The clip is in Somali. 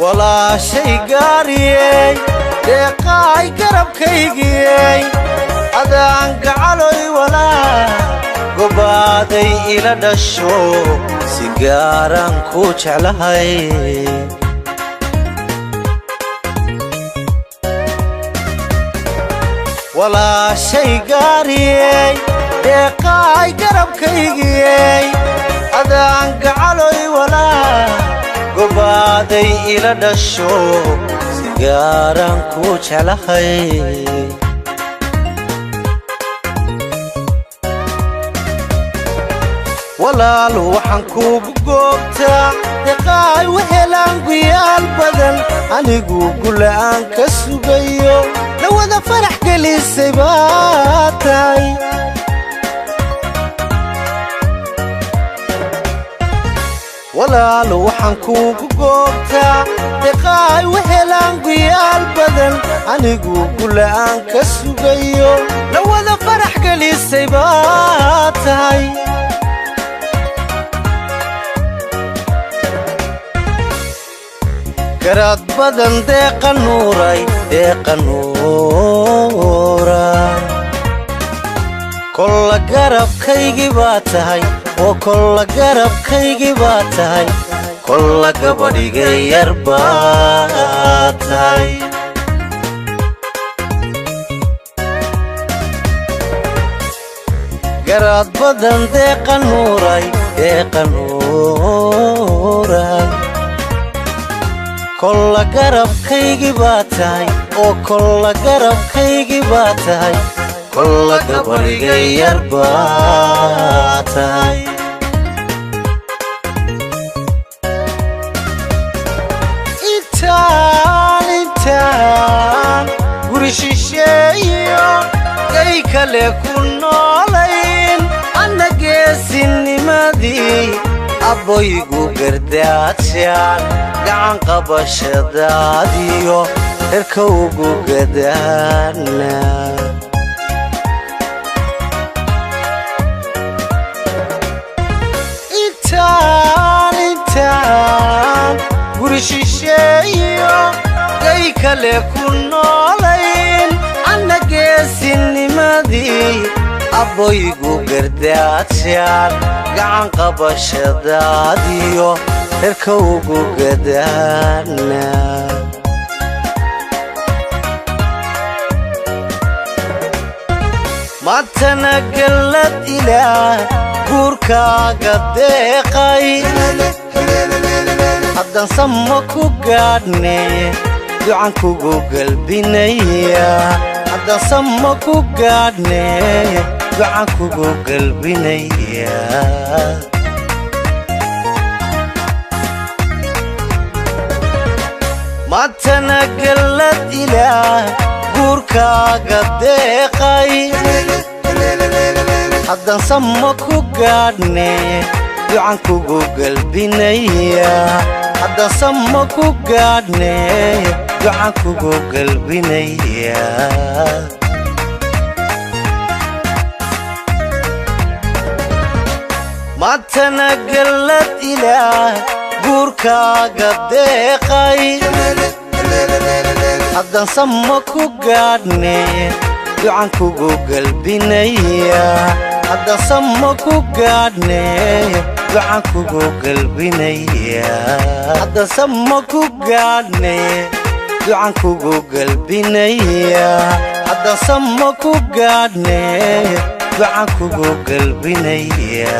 Walaashay gaariyey, deeqaay garabkaygiyey, adaan gacaloy walaa gobaaday ila dhasho, si gaaraan ku jeclahay. Walaashay gaariyey, deeqaay garabkaygiyey, adaan gacaloy walaa gobaaday ila dhasho, si gaaraan ku jeclahay. Walaal waxaan kuugu goobtaa deqaay wehelaan guyaal badan, anigu gula'aan ka sugayo, lawada farax gelisay baa tahay. Walaal waxaan kuugu goobtaa deqaay wehelaan guyaal badan, anigu gula'aan ka sugayo, lawada farax gelisay baa tahay. Garaad badan deeqa nuuray, deeqa nuuray, kolla garabkaygii baa tahay, oo kolla garabkaygii baa tahay, kolla gabadhiga yar baa tahay. Garaad badan deeqa nuuray, deeqa nuuray, kolla garabkaygii baa tahay, oo kolla garabkaygii baa tahay, kolla gabadhiga yar baa tahay. Intaan guri shisheeyo gay kale ku noolayn, anna geesinimadii abboygu gardaadshaan, gacan qabashadaadiyo herka ugu gadaana. Intaan guri shisheeyo gay kale ku noolayn, anna geesinimadii abboygu gardaadshaan, gacan qabashadaadiyo herka ugu gadaana. Maantana gallad ilaah guurkaaga deeqay, haddaan samo ku gaadhne ducan kugu galbinaya, haddaan samo ku gaadhne ducan kugu galbinaya. Maantana gallad ilaah guurkaaga deeqay, haddaan samo ku gaadhne ducan kugu galbinaya, haddaan samo ku gaadhne ducan kugu galbinaya. Maantana gallad ilaah guurkaaga deeqay, haddaan samo ku gaadhne ducan kugu galbinaya, haddaan samo ku gaadhne ducan kugu galbinaya, haddaan samo ku gaadhne ducan kugu galbinaya, haddaan samo ku gaadhne ducan kugu galbinaya.